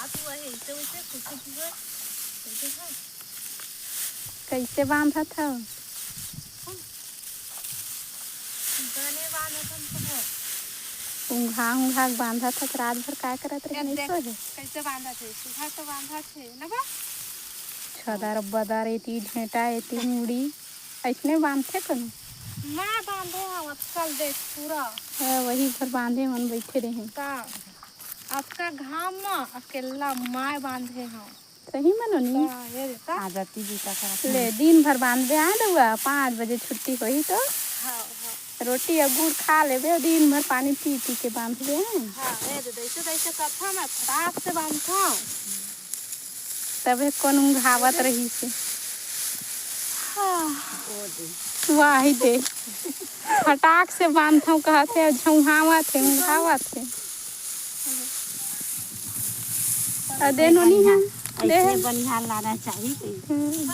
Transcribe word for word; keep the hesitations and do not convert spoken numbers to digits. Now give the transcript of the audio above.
अब वही तो उसे कुछ भी हो, तो जो है। कइसे बांधत हव? बने बांधत हन तो है। ऊंघा ऊंघा के बांधत हस, रात भर काय करत रहे? ए, नहीं देख, सोए? कइसे बांधत हे, सुघर तो बांधत हे ना बा? छदर बदर, एती झेंटा, एती मुड़ी, अइसने बांधथे कोनो? मैं बांधे हव आजकल, देख पूरा। हाँ, वही भर बांधे मन बइठे रहे। का? अतका घाम म अकेल्ला माय बांधे हव। सही म नोनी? का, ये देता? आ जाती जूता खराब। ले, दिन भर बांधबे आ दउआ, पाँच बजे छुट्टी होही तो हाँ, हाँ। रोटी अउ गुड़ खा लेबे, दिन भर पानी पी पी के बांधबे। हाँ, ये दे, ऐसे, ऐसे करथा मैं फटाक से बांधथा। तबे कोनो घावत रहिसे। हाँ। वाही दे। फटाक से बांधथव कहत हे, झौहावत हे, उंघावत हे। अ, दे नोनी, हाँ, दे। ऐसे बनिहार लाना चाहिए। हम्म।